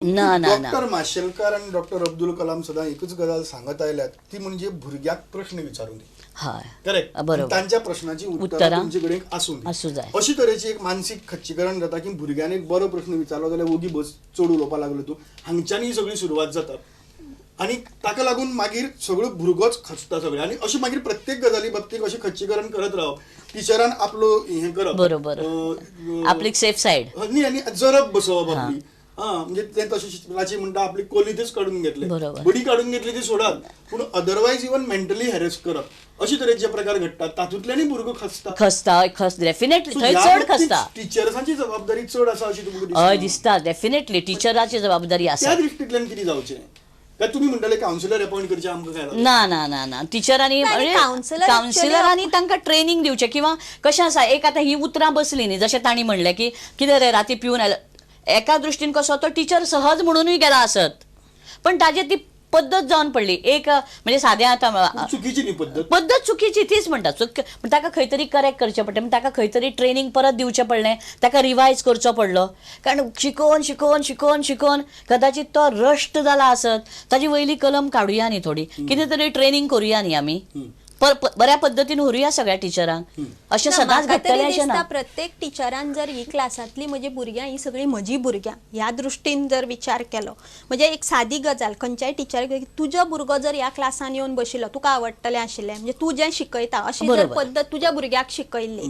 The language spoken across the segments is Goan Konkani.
ना ना. डॉक्टर माशेलकर आनी डॉक्टर अब्दुल कलाम सदां एकूच गजाल सांगत आयल्यात ती म्हणजे भुरग्याक प्रश्न विचारूं दी. हय करेक्ट, बरोबर. तांच्या प्रश्नाची उत्तरां तुमचे कडेन आसूं जाय. अशी तरेची एक मानसीक खच्चीकरण जाता की भुरग्यान एक बरो प्रश्न विचारलो जाल्यार ओगी बस, चड उलोवपाक लागलो तूं, हांगच्यान ही सगळी सुरवात जाता आनी ताका लागून मागीर सगळो भुरगोच खचता सगळे. आनी अशें मागीर प्रत्येक गजाली बाबतीत अशें खच्चीकरण करत रावप, टिचरान आपलो हें करप, बरोबर, आपली सेफ सायड न्ही, आनी जरब बसोवप आपली. हा म्हणजे ते तशें प्राची म्हणटा आपली कोलीतच काडून घेतले, बडी काडून घेतली ती सोडात, पूण अदरवायज इवन मेंटली हॅरेस करप अशे तरेचे प्रकार घडटात, तातूंतल्यानय भुरगो खचता. खसता, खस डेफिनेटली थंय चड खसता. टिचर्सांची जबाबदारी चड आसा अशी तुमकां हय दिसता? डेफिनेटली टिचराची जबाबदारी आसा. त्या दृश्टींतल्यान कितें जावचें? काय तुमी म्हणटाले कावन्सिलर अपॉयंट करचे आमकां काय? ना ना ना ना, टिचरांनी कावन्सिलरांनी तांकां ट्रेनींग दिवचें. किंवा कशें आसा, एक आतां ही उतरां बसली न्ही, जशें तांणी म्हणलें की कितें रे राती पिवन आयलो, एका दृश्टीन कसो तो टिचर सहज म्हणूनय गेला आसत, पण ताजे ती पद्दत जावन पडली एक, म्हणजे सादें आतां चुकीची न्ही पद्दत, पद्दत चुकीची तीच म्हणटा. पूण ताका खंय तरी करेक्ट करचें पडटें, ताका खंय तरी ट्रेनींग परत दिवचें पडलें, ताका रिवायज करचो पडलो. कारण शिकोवन शिकोवन शिकोवन शिकोवन कदाचित तो रस्ट जाला आसत, ताजी वयली कलम काडुया न्ही, थोडी कितें तरी ट्रेनींग करुया न्ही आमी, बऱ्या पद्दतीन व्हरूया सगळ्या टिचरांक. अशें सदांच घडटलें अशें ना. प्रत्येक टिचरान जर ही क्लासांतली म्हजी भुरग्यां ही सगळीं म्हजी भुरग्यां ह्या दृश्टीन जर विचार केलो, म्हणजे एक सादी गजाल खंयच्याय टिचराक, तुजो भुरगो जर ह्या क्लासान येवन बशिल्लो तुका आवडटलें आशिल्लें, म्हणजे तूं जें शिकयता अशी जर पद्दत तुज्या भुरग्याक शिकयल्ली,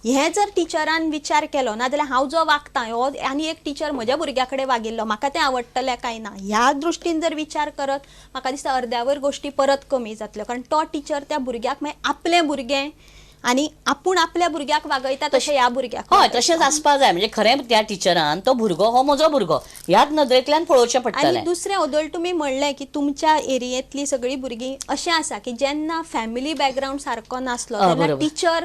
हें जर टिचरान विचार केलो ना जाल्यार हांव जो वागता हो आनी एक टिचर म्हज्या भुरग्या कडेन वागिल्लो म्हाका तें आवडटलें काय ना, ह्या दृश्टीन जर विचार करत म्हाका दिसता अर्द्यावर गोश्टी परत कमी जातल्यो. कारण तो टिचर त्या भुरग्याक मागीर आपलें भुरगें आनी आपूण आपल्या भुरग्याक वागयता तशें ह्या भुरग्याक. हय तशेंच आसपा जाय. म्हणजे खरें त्या टिचरान तो भुरगो हो म्हजो भुरगो ह्याच नदरेंतल्यान पळोवचें पडटलें. आनी दुसरें ओदोळ तुमी म्हणलें की तुमच्या एरियेंतली सगळीं भुरगीं अशें आसा की जेन्ना फॅमिली बॅकग्रावंड सारको नासलो तेन्ना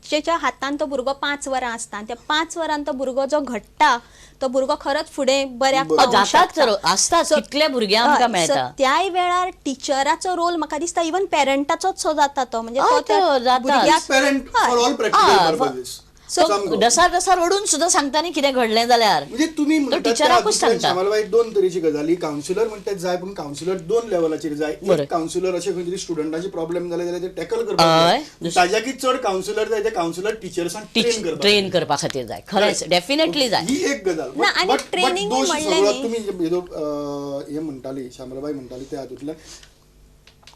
टिचरच्या हातान तो भुरगो 5 वरां आसता आनी त्या 5 वरां तो भुरगो जो घडटा तो भुरगो खरंच फुडें बऱ्याक आसता. कितले भुरगे आमकां मेळटा त्याय वेळार टिचराचो रोल म्हाका दिसता इवन पेरंटाचोच सो जाता तो, म्हणजे डसार डसार ओडून सुद्दां सांगता न्ही कितें घडलें जाल्यार. म्हणजे तुमी टिचराकूच सांगता. दोन तरेची गजाली, कावन्सिलर म्हणटात जाय, पूण कावन्सिलर 2 लेवलाचेर जाय. एक कावन्सिलर अशें खंय तरी स्टुडंटाचे प्रॉब्लेम जाले जाल्यार ते टॅकल करपाक, ताज्याकी चड कावन्सिलर जाय ते कावन्सिलर टिचर्सांक ट्रेन करपा खातीर जाय. खरेंच डेफिनेटली जाय ही एक गजाल. ट्रेनिंग तुमी हे म्हणटाली, श्यामलबाई म्हणटाली त्या हातूंतल्यान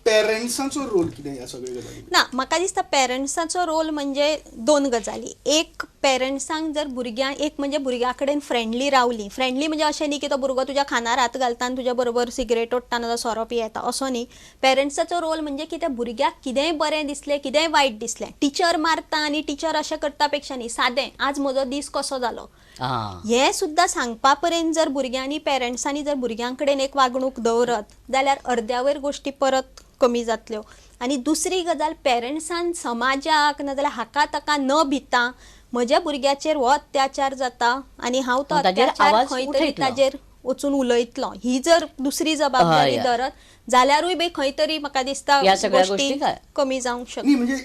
पेरंट्सांचो रोल कितें ह्या सगळ्या गजाली? ना म्हाका दिसता पेरंट्साचो रोल म्हणजे 2 गजाली. एक पेरंट्सांक जर भुरग्यांक एक म्हणजे भुरग्या कडेन फ्रेंडली रावली, फ्रेंडली म्हणजे अशें न्ही की तो भुरगो तुज्या खानार हात घालता आनी तुज्या बरोबर सिगरेट ओडटा ना सोरो पियेता असो न्ही. पेरंट्साचो रोल म्हणजे की त्या भुरग्याक कितेंय बरें दिसलें कितेंय वायट दिसलें, टिचर मारता आनी टिचर अशें करता पेक्षा न्ही, सादें आज म्हजो दीस कसो जालो हें सुद्दां सांगपा पर्यंत जर भुरग्यांनी पेरंट्सांनी जर भुरग्यां कडेन एक वागणूक दवरत जाल्यार अर्द्यावयर गोश्टी परत कमी जातल्यो. आनी दुसरी गजाल पेरंट्सान समाजाक नाजाल्यार हाका ताका न भिता म्हज्या भुरग्याचेर हो अत्याचार जाता आनी हांव तो अत्याचार खंय तरी ताजेर वचून उलयतलो, ही जर दुसरी जबाबदारी धरत जाल्यारूय बी खंय तरी म्हाका दिसता गोश्टी कमी जावंक शकता. न्ही म्हणजे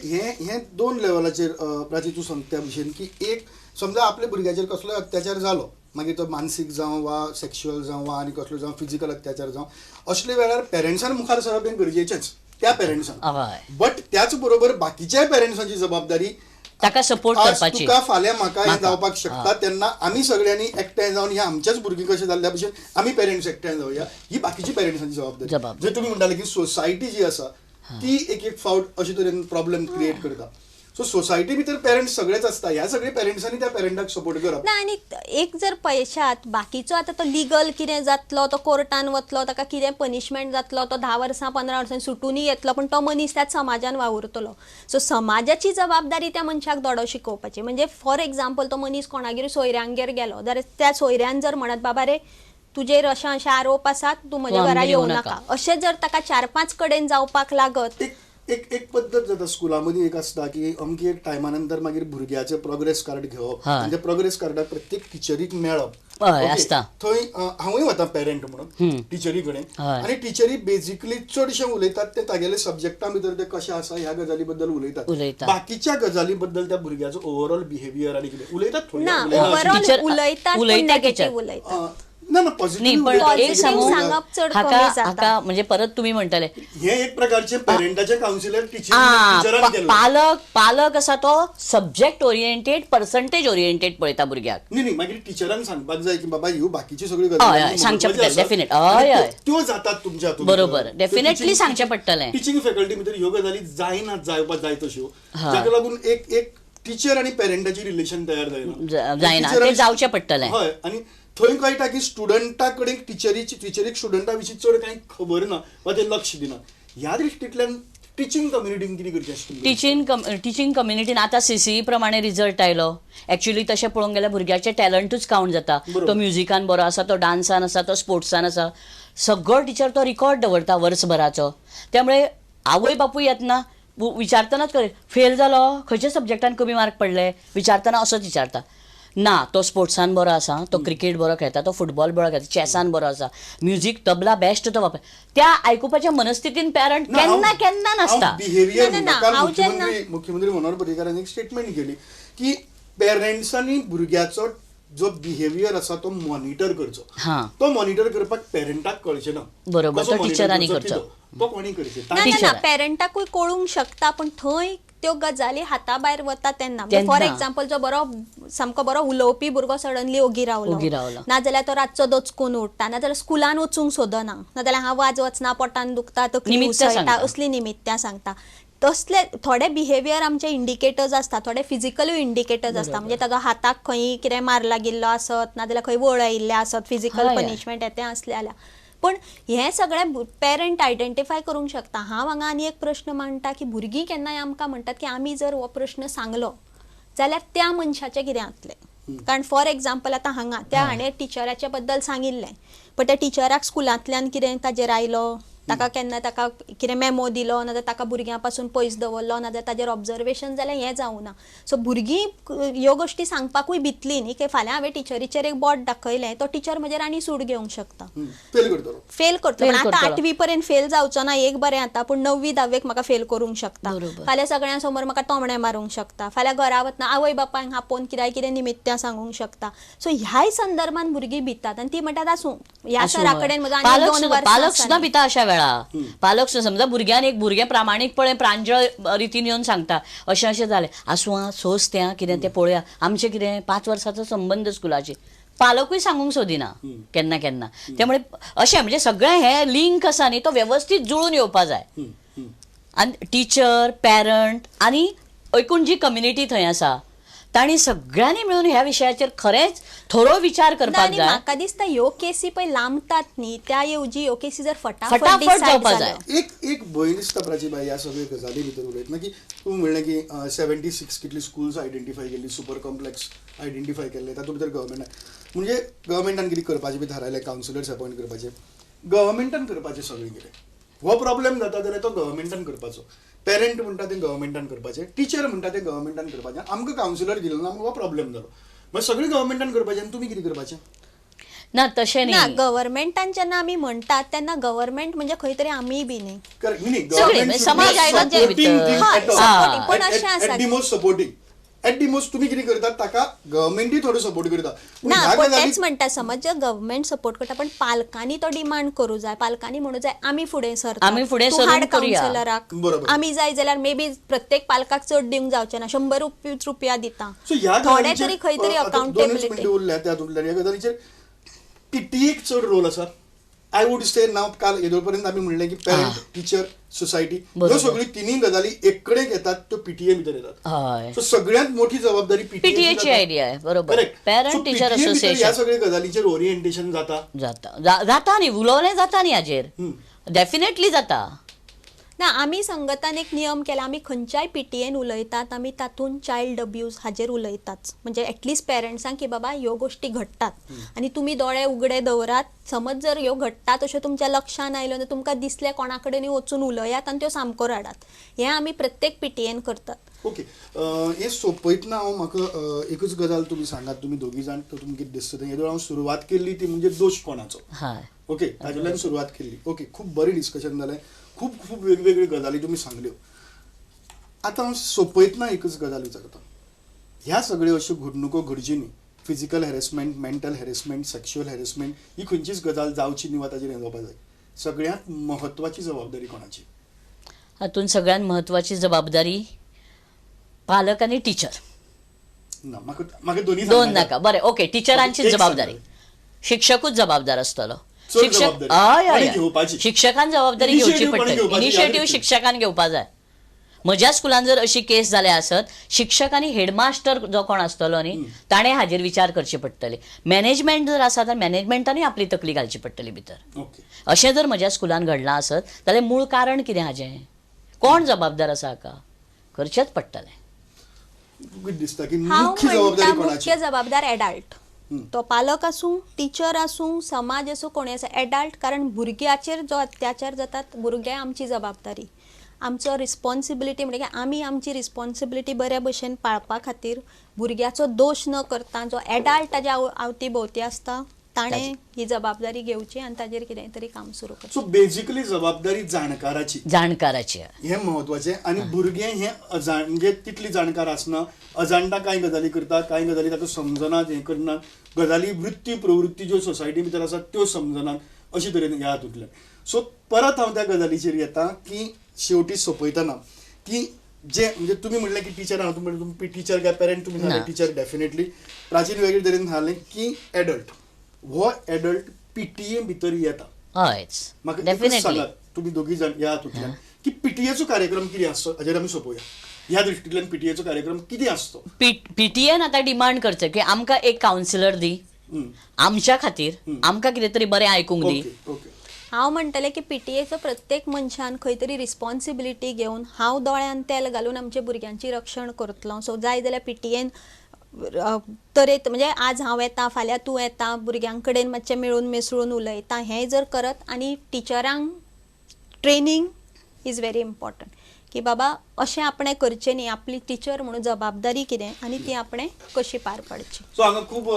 हे 2 लेवलाचेर प्राची तूं सांगता त्या भशेन की एक समजा आपल्या भुरग्याचेर कसलोय अत्याचार जालो, मागीर तो मानसीक जावं वा सेक्शुअल जावं वा आनी कसलो जावं फिजिकल अत्याचार जावं, असले वेळार पेरंट्सान मुखार सरप हें गरजेचेंच त्या पेरंट्सान, बट त्याच बरोबर बाकीच्याय पेरंट्सांची जबाबदारी ताका सपोर्ट करपाची. तुका फाल्यां म्हाका हें जावपाक शकता तेन्ना आमी सगळ्यांनी एकठांय जावन हे आमच्याच भुरगीं कशें जाल्ल्या भशेन आमी पेरंट्स एकठांय जावया, ही बाकीची पेरंट्सांची जबाबदारी. जर तुमी म्हणटाले की सोसायटी जी आसा ती एक एक फावट अशे तरेन प्रॉब्लेम क्रिएट करता, सो सोसायटी भितर पेरंट्स सगळेच आसता, ह्या सगळे पेरंट्सांनी त्या पेरंटाक सपोर्ट करप ना. आनी एक जर पळयशात बाकीचो आतां तो लिगल कितें जातलो, तो कोर्टान वतलो, ताका कितें पनिशमेंट जातलो, तो 10 वर्सां 15 वर्सां सुटूनय येतलो, पूण तो मनीस त्याच समाजान वावुरतलो. सो समाजाची जबाबदारी त्या मनशाक धडो शिकोवपाची. म्हणजे फॉर एग्जाम्पल तो मनीस कोणागेर सोयऱ्यांगेर गेलो जाल्यार त्या सोयऱ्यान जर म्हणत बाबा रे तुजेर अशें अशें आरोप आसात, तूं म्हज्या घरा येवं नाका, अशें जर ताका 4-5 कडेन जावपाक लागत. एक एक पद्दत जाता स्कुला मदीं एक आसता की अमकी एक टायमा नंतर मागीर भुरग्याचें प्रोग्रेस कार्ड घेवप, म्हणजे प्रोग्रेस कार्डाक प्रत्येक टिचरीक मेळप आसता. थंय हांवूय वता पेरंट म्हणून टिचरी कडेन आनी टिचरी बेजिकली चडशे उलयतात ते तागेले सब्जेक्टा भितर ते कशें आसा ह्या गजाली बद्दल उलयतात, बाकीच्या गजाली बद्दल त्या भुरग्याचो ओवरऑल बिहेवियर आनी कितें उलयतात. उलयतात. ना ना पॉझिटिव्ह पण एक सांगप चड कमी जाता. हाका म्हणजे परत तुमी म्हणटले हे एक प्रकारचे पेरेंटाचे कावन्सिलर टिचरान केल्लें. पालक आसा तो सब्जेक्ट ओरिएंटेड पर्संटेज ओरिएंटेड पळयता भुरग्याक. न्ही न्ही मागीर टिचरान सांगपाक जाय की बाबा ह्यो बाकीची सगळ्यो गजाली सांगचें पडटलें डेफिनेट. हय हय त्यो जातात तुमच्या हातूंत. बरोबर डेफिनेटली सांगचें पडटलें. टिचींग फॅकल्टी भितर ह्यो गजाली जायना जावपाक जाय तश्यो, ताका लागून एक एक टिचर आनी पेरेंटाची रिलेशन तयार जायना जायना ते जावचें पडटलें. हय आनी थंय कळटा की स्टुडंटा कडेन टिचरीक स्टुडंटा विशीं चड कांय खबर ना वा ते लक्ष दिना. ह्या दृश्टींतल्यान टिचींग कम्युनिटीन कितें करचें? टिचींग कम्युनिटीन आतां सीसीई प्रमाणे रिजल्ट आयलो. एक्चुअली तशें पळोवंक गेल्यार भुरग्याचें टॅलंटूच कावंट जाता. तो म्युजिकान बरो आसा, तो डान्सान आसा, तो स्पोर्ट्सान आसा, सगळो टिचर तो रिकॉर्ड दवरता वर्सभराचो. त्यामुळे आवय बापूय येतना विचारतनाच करे फेल जालो खंयच्या सब्जेक्टान कमी मार्क पडले विचारतना असोच विचारता ना तो स्पोर्ट्सान बरो आसा, तो क्रिकेट बरो खेळटा, तो फुटबॉल बरो खेळटा, चॅसान बरो आसा, म्युजीक तबला बेस्ट तो वापर. त्या आयकुपाच्या मनस्थितीन पॅरंट केन्ना केन्ना नासता. बिहेवियर मुख्यमंत्री मनोहर पर्रीकारान एक स्टेटमेंट केली की पेरेंट्सांनी भुरग्याचो जो बिहेवियर आसा तो मॉनिटर करचो. तो मॉनिटर करपाक पेरेंटाक कळचें ना. बरोबर, तो टिचरांनी करचो. तो कोणी करचें ना पेरेंटाकूय कळूंक शकता, पण थंय त्यो गजाली हाता भायर वता तेन्ना. फॉर एग्जाम्पल जो बरो सामको बरो उलोवपी भुरगो सडनली ओगी रावलो, नाजाल्यार तो रातचो दचकून उठता, नाजाल्यार स्कुलान वचूंक सोदना, नाजाल्यार हांव आज वचना पोटान दुखता तकली उसळटा असली निमित्तां सांगता. तसले थोडे बिहेवियर आमचे इंडिकेटर्स आसता, थोडे फिजिकलूय इंडिकेटर्स आसता. म्हणजे ताका हाताक खंय कितें मार लागिल्लो आसत, नाजाल्यार खंय वळ आयिल्लें आसत, फिजिकल पनिशमेंट येतें आसलें जाल्यार. पण हें सगळें पेरंट आयडेंटिफाय करूंक शकता. हांव हांगा आनी एक प्रश्न मांडटा की भुरगीं केन्नाय आमकां म्हणटात की आमी जर हो प्रश्न सांगलो जाल्यार त्या मनशाचें कितें जातलें. कारण फॉर एग्जाम्पल आतां हांगा त्या हाणें टिचराच्या बद्दल सांगिल्लें, पण त्या टिचराक स्कुलांतल्यान कितें ताजेर आयलो, ताका केन्ना ताका कितें मेमो दिलो, नाजाल्यार ताका भुरग्यां पासून पयस दवरलो, नाजाल्यार ताजेर ऑब्जर्वेशन जाल्यार हें जावना. सो भुरगीं ह्यो गोश्टी सांगपाकूय भितली न्ही की फाल्यां हांवें टिचरीचेर एक बोट दाखयलें तो टिचर म्हजेर आनी सूड घेवंक शकता, फेल करतलो. पण आतां 8वी पर्यंत फेल जावचो ना एक बरें आतां, पूण 9वी 10वेक म्हाका फेल करूंक शकता, फाल्यां सगळ्यां समोर म्हाका तोमणे मारूंक शकता, फाल्यां घरा वतना आवय बापायक आपोवन कित्याक कितें निमित्तां सांगूंक शकता. सो ह्याय संदर्भान भुरगीं भितात आनी ती म्हणटात आसूं ह्या सरा कडेन म्हजो आनी 2 वर्सां. पालक सुद्दां भिता अशा वेळा. पालक समजा भुरग्यान एक भुरगें प्रामाणीकपणे प्रांजळ रितीन येवन सांगता अशें अशें जालें, आसूं आं सोस तें कितें तें पळोवया, आमचें कितें 5 वर्सांचो संबंद स्कुलाचे. पालकूय सांगूंक सोदिना केन्ना केन्ना. त्यामुळे अशें म्हणजे सगळें हें लिंक आसा न्ही तो वेवस्थीत जुळून येवपा जाय. आनी टिचर पॅरंट आनी एकूण जी कम्युनिटी थंय आसा तांणी सगळ्यांनी मिळून ह्या विशयाचेर खरेंच थोडो विचार करपाक जाय. म्हाका दिसता ह्यो केसी पळय लांबतात न्ही त्या येवजी ह्यो केसी जर फटाफट जावपाक जाय. एक एक भंय दिसता प्राची बाई ह्या सगळे गजाली भितर उलयतना की तूं म्हणलें की 76 कितली स्कुल्स आयडेंटिफाय केल्ली, सुपर कॉम्प्लेक्स आयडेंटिफाय केल्ले, तातूंत भितर गव्हर्मेंटान म्हणजे गव्हर्मेंटान कितें करपाचें बी थारायलें, कावन्सिलर्स अपॉयंट करपाचें, गव्हर्मेंटान करपाचें सगळें कितें. हो प्रॉब्लेम जाता जाल्यार तो गव्हर्मेंटान करपाचो, पेरंट म्हणटा तें गव्हर्मेंटान करपाचें, टिचर म्हणटा तें गव्हर्मेंटान करपाचें, आमकां कावन्सिलर दिलो ना आमकां हो प्रॉब्लेम जालो, मागीर सगळें गव्हर्मेंटान करपाचें आनी तुमी कितें करपाचें? ना तशें न्ही. गव्हर्मेंटान जेन्ना आमी म्हणटात तेन्ना गव्हर्मेंट म्हणजे खंय तरी आमी बी न्ही, समाज आयलो पण अशें आसा सपोर्टींग एट the most तुमी कितें करतात ताका गव्हर्मेंटूय थोडो सपोर्ट करता ना. पण तेच म्हणटा समज जर गव्हर्मेंट सपोर्ट करता पण पालकांनी तो डिमांड करूं जाय, पालकांनी म्हणूं जाय आमी फुडें सरता, आमी फुडें सरून कावन्सिलराक आमी जाय जाल्यार मे बी प्रत्येक पालकाक चड दिवंक जावचें ना, 100 रुपया दिता, थोडे तरी खंय तरी अकाउंटेबिलिटी उरल्या. त्या ह्या गजालीचेर पीटीएक चड रोल आसा. I would say नाव काल येदोळ पर्यंत आमी म्हणलें की पेरंट टिचर सोसायटी ह्यो सगळी तिनूय गजाली एक कडेन येतात त्यो पीटीए भितर येतात. सो सगळ्यांत मोठी जबाबदारी पीटीएची आयडिया आहे. बरोबर, पेरंट टिचर असोसिएशन ह्या सगळ्या गजालीचेर ओरिएंटेशन जाता जाता जाता न्ही, उलोवणें जाता न्ही हाजेर डेफिनेटली जाता ना. आमी संगतान एक नियम केला, आमी खंयच्याय पीटीएन उलयतात आमी तातूंत चायल्ड अब्यूज हाजेर उलयतात, म्हणजे एटलिस्ट पेरंट्सांक की बाबा ह्यो गोश्टी घडटात आनी तुमी दोळे उगडे दवरात, समज जर ह्यो घडटात अश्यो तुमच्या लक्षान आयल्यो आनी तुमकां दिसलें कोणा कडेन वचून उलयात आनी त्यो सामको हाडात, हें आमी प्रत्येक पीटीएन करतात. ओके, हें सोंपयतना हांव म्हाका एकूच गजाल तुमी सांगात, तुमी दोगी जाण तुमकां कितें दिसता तें. येदोळ हांव सुरवात केल्ली ती म्हणजे दोश कोणाचो, ओके ताजेल्यान सुरवात केल्ली. ओके, खूब बरें डिस्कशन जालें, खूब खूब वेगवेगळ्यो गजाली तुमी सांगल्यो. आतां हांव सोंपयतना एकूच गजाल विचारता, ह्या सगळ्यो अश्यो घडणुको घडच्यो न्ही Physical harassment, mental harassment, sexual harassment ही खंयचीच गजाल जावची न्ही वा ताजेर हें जावपा जाय. सगळ्यांत म्हत्वाची जबाबदारी कोणाची? हातूंत सगळ्यांत म्हत्वाची जबाबदारी पालक आनी टिचर. ना, म्हाका दोन नाका, बरें, ओके, टिचरांची जबाबदारी, शिक्षकूच जबाबदार आसतलो. शिक्षक, हय, शिक्षकान जबाबदारी घेवची पडटली, इनिशिएटीव शिक्षकान घेवपा जाय. म्हज्या स्कुलान जर अशी केस जाल्या आसत, शिक्षक आनी हेडमास्टर जो कोण आसतलो न्ही ताणें हाजेर विचार करचे पडटले. मॅनेजमेंट जर आसा तर मॅनेजमेंटानूय आपली तकली घालची पडटली भितर. अशें जर म्हज्या स्कुलान घडलां आसत जाल्यार मूळ कारण कितें हाजें, कोण जबाबदार आसा हाका, करचेंच पडटलें. हांव म्हणटा मुख्य जबाबदार एडल्ट, तो पालक आसूं, टिचर आसूं, समाज आसूं, कोणी आसूं, एडल्ट. कारण भुरग्याचेर जो अत्याचार जातात, भुरगे आमची जबाबदारी, आमचो रिस्पॉन्सिबिलिटी म्हणजे आमी आमची रिस्पॉन्सिबिलिटी बऱ्या भशेन पाळपा खातीर भुरग्याचो दोश न करता जो एडल्ट ताज्या आवती भोंवती आसता ताणें ही जबाबदारी घेवची आनी ताजेर कितें तरी काम सुरू करचें. सो बेजिकली जबाबदारी जाणकाराची, जाणकाराची हें म्हत्वाचें. आनी भुरगें हें अजाण म्हणजे तितली जाणकार आसना, अजाणटा कांय गजाली करता, कांय गजाली ताका समजना, हें करना, गजाली वृत्ती प्रवृत्ती ज्यो सोसायटी भितर आसा त्यो समजनात, अशे तरेन ह्या हातूंतल्यान. सो परत हांव त्या गजालीचेर येता की शेवटी सोंपयतना की जे म्हणजे तुमी म्हणलें की टिचर आहा, तुमी टिचर काय पेरंट, तुमी सांगलें टिचर डेफिनेटली. प्राचीन वेगळे तरेन सांगलें की एडल्ट, हो एडल्ट पीटीए भितर येता. म्हाका एकच सांगात तुमी दोगी जाण ह्या हातूंतल्यान की पीटीएचो कार्यक्रम कितें आसचो, हाजेर आमी सोंपोवया. ह्या दृश्टींतल्यान पीटीएचो कार्यक्रम कितें आसचो? पीटीएन आतां डिमांड करचें की आमकां एक कावन्सिलर दी आमच्या खातीर, आमकां कितें तरी बरें आयकूंक दी. हांव म्हणटलें की पीटीएचो प्रत्येक मनशान खंय तरी रिस्पॉन्सिबिलिटी घेवन हांव दोळ्यान तेल घालून आमच्या भुरग्यांची रक्षण करतलो. सो जाय जाल्यार पीटीएन तरेत म्हणजे आज हांव येता, फाल्यां तूं येता, भुरग्यां कडेन मातशें मेळून मिसळून उलयता, हें जर करत. आनी टिचरांक ट्रेनींग is very important की बाबा अशें आपणें करचें न्ही, आपली टिचर म्हणून जबाबदारी कितें आनी ती आपणें कशी पार पाडची. सो हांगा खूब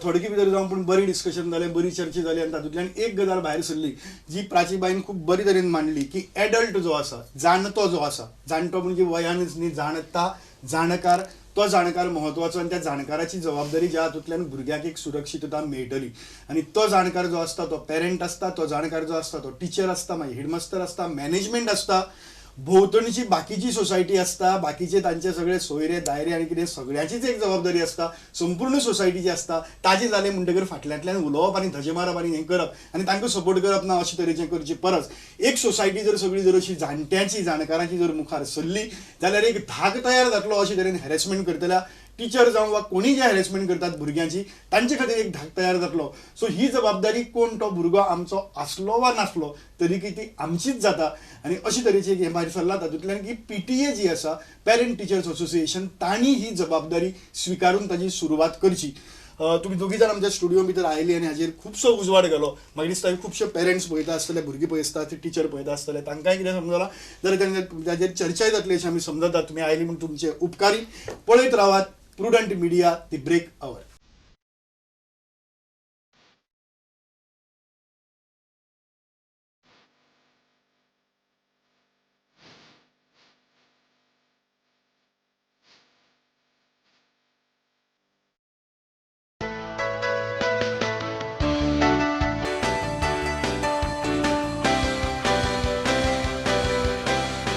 थोडके भितर जावन पूण बरी डिस्कशन जालें, बरी चर्चा जाली आनी तातूंतल्यान एक गजाल भायर सरली जी प्राचीबाईन खूब बरी तरेन मांडली की एडल्ट जो आसा, जाणतो जो आसा, जाणटो म्हणजे वयानच न्ही, जाणता, जाणकार, तो जाणकार म्हत्वाचो आनी त्या जाणकाराची जबाबदारी ज्या हातूंतल्यान भुरग्याक एक सुरक्षितता मेळटली. आनी तो जाणकार जो आसता तो पेरंट आसता, तो जाणकार जो आसता तो टिचर आसता, मागीर हेडमास्टर आसता, मॅनेजमेंट आसता, भोंवतणची बाकीची सोसायटी आसता, बाकीचे तांचे सगळे सोयरे दायरे आनी कितें सगळ्यांचीच एक जबाबदारी आसता, संपूर्ण सोसायटीची आसता. ताजें जालें म्हणटकीर फाटल्यांतल्यान उलोवप आनी धजे मारप आनी हें करप आनी तांकां सपोर्ट करप ना अशे तरेचें करचे परस एक सोसायटी जर सगळी जर अशी जाणट्यांची जाणकारांची जर मुखार सरली जाल्यार एक धाक तयार जातलो. अशे तरेन हॅरेसमेंट करतल्या टिचर जावं वा कोणी जे हॅरेसमेंट करतात भुरग्यांची तांचे खातीर एक धाक तयार जातलो. सो ही जबाबदारी कोण तो भुरगो आमचो आसलो वा नासलो तरी की ती आमचीच जाता. आनी अशे तरेची एक हें भायर सरलां तातूंतल्यान की पीटीए जी आसा, पेरंट टिचर्स असोसिएशन, तांणी ही जबाबदारी स्विकारून ताजी सुरवात करची. तुमी दोगी जाण आमच्या स्टुडियो भितर आयली आनी हाजेर खुबसो उजवाड घालो. मागीर दिसता खुबशे पेरंट्स पळयता आसतले, भुरगीं पळयता, टिचर पळयता आसतले, तांकांय कितें समजलां जाल्यार तांच्या ताजेर चर्चाय जातली अशें आमी समजतात. तुमी आयली म्हूण तुमचे उपकारी. पळयत रावात Prudent Media, the break hour.